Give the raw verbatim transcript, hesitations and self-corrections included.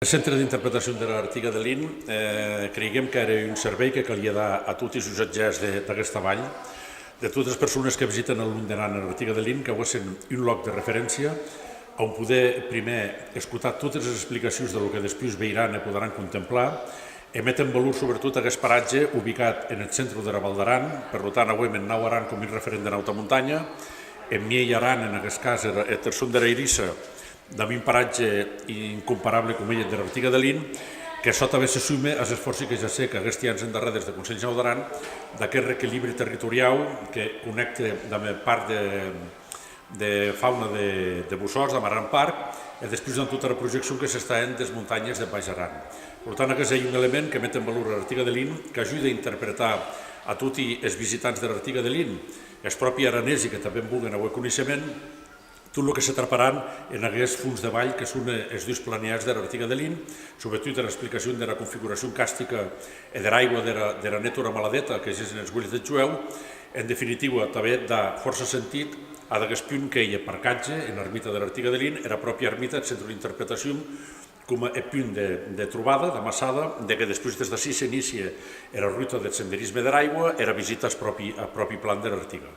Eth Centre d'Interpretacion dera Artiga de Lin, eh, creiguem qu'ère un servei que calie dar a toti es usatgèrs de, d'aguesta valh, de totes es persones que visiten eth long der an era Artiga de Lin, qu'auessen un lòc de referéncia a on poder, prumèr, escotar totes es explicacions de lo que despús veiràn e poderàn contemplar, e méter en valor, sobretot, aguest paratge ubicat en eth centre dera Val d'Aran. Per lo tant, auem en Naut Aran com un referent de nauta montanha, en Miei Aran, en aguest cas, era, eth terçon dera Eirissa, damb un paratge incomparable com ei eth dera Artiga de Lin, que açò tanben se sume as esfòrci que ja se hec aguesti ans endarrèr des de Conselh Naut Aran, d'aqueth reequilibri territoriau que connècte damb eth parc de, de fauna de, de Bossòst, damb Aran Park, e despús damb tota era projeccion que s'està hènt des montanhes de Baish Aran. Per tant, aguest ei un element que met en valor era Artiga de Lin, qu'ajude a interpretar a toti es visitants dera Artiga de Lin, es pròpi aranesi que tanben voguen auer coneishement, tot lo que se traparàn en aguest fons de valh que son, eh, es dus planhèrs dera Artiga de Lin, sobretot era explicacion dera configuracion castica e dera aigua dera, dera Netora Maladeta, que gessen es uelhs deth joèu. En definitiua, tanben dà fòrça sentit ad aguest punt qu'ei eth parcatge, ena ermita dera Artiga de Lin, era pròpia ermita, eth centre d'interpretacion, coma eth punt de, de trobada, d'amassada, de que despús des d'ací s'inicie era ruta deth senderisme dera aigua, era visita ath pròpi, ath pròpi plan dera Artiga.